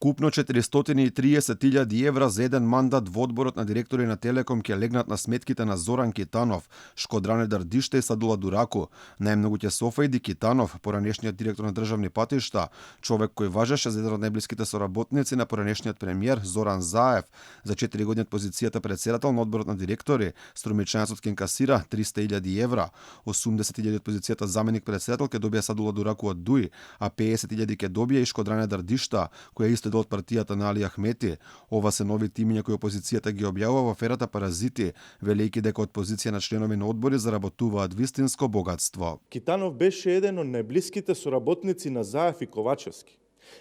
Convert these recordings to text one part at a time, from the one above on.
Вкупно 430.000 евра за еден мандат во одборот на директори на Телеком ќе легнат на сметките на Зоран Китанов, Шкодране Дардиште и Садула Дураку. Најмногу ќе се офајди Китанов, поранешниот директор на државни патишта, човек кој важеше за еден од најблиските соработници на поранешниот премиер Зоран Заев. За 4 години од позицијата председател на одборот на директори, Струмичанецот ќе инкасира 300.000 евра, 80.000 од позицијата заменик председател ќе добие Садула Дураку од ДУИ, а 50.000 ќе добие и Шкодране Дардишта, која е исто дел од партијата на Али Ахмети. Ова се нови имиња кои опозицијата ги објавува во аферата Паразити, велејќи дека од позиција на членови на одбори заработуваат вистинско богатство. Китанов беше еден од најблиските соработници на Заев и Ковачевски.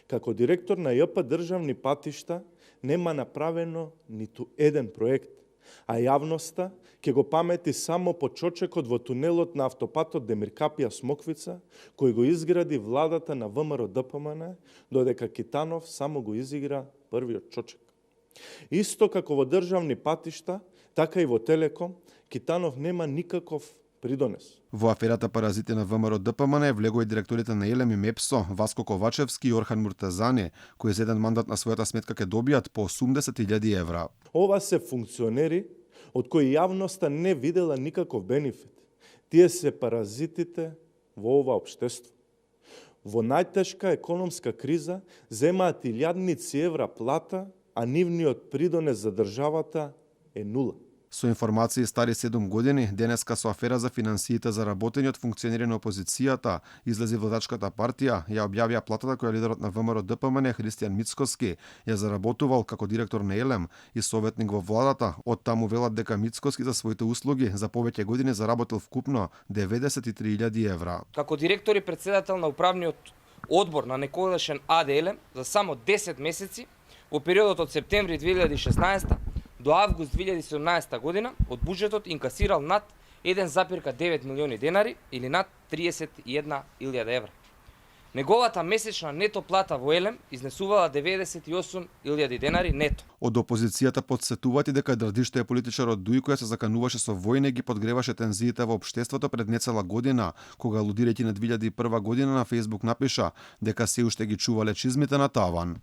Како директор на ЈП државни патишта нема направено ниту еден проект, а јавноста ќе го памети само почочекот во тунелот на автопатот Демиркапија Смоквица, кој го изгради владата на ВМРО ДПМН, додека Китанов само го изигра првиот чочек. Исто како во државни патишта, така и во Телеком, Китанов нема никаков придонес. Во аферата Паразити на ВМРО ДПМН влегоа и директорите на Елем и Мепсо, Васко Ковачевски и Орхан Муртазани, кои за еден мандат на својата сметка ќе добијат по 80.000 евра. Ова се функционери од кои јавноста не видела никаков бенефит. Тие се паразитите во ова општество. Во најтешка економска криза земаат илјадници евра плата, а нивниот придонес за државата е нула. Со информации стари 7 години, денеска со афера за финансиите за работење од функционери на опозицијата, излези владачката партија, ја објавија платата која лидерот на ВМРО ДПМН Христијан Мицкоски ја заработувал како директор на Елем и советник во владата. Од таму велат дека Мицкоски за своите услуги за повеќе години заработил вкупно 93.000 евра. Како директор и председател на управниот одбор на некогашен АД Елем за само 10 месеци во периодот од септември 2016 до август 2017 година од буџетот инкасирал над 1,9 милиони денари или над 31.000 евра. Неговата месечна нето плата во Елем изнесувала 98.000 денари нето. Од опозицијата подсетуваат и дека Дардиште е политичар од ДУИ која се закануваше со војна и ги подгреваше тензиите во општеството пред нецела година, кога алудирајќи на 2001 година на Фејсбук напиша дека се уште ги чува лечизмите на таван.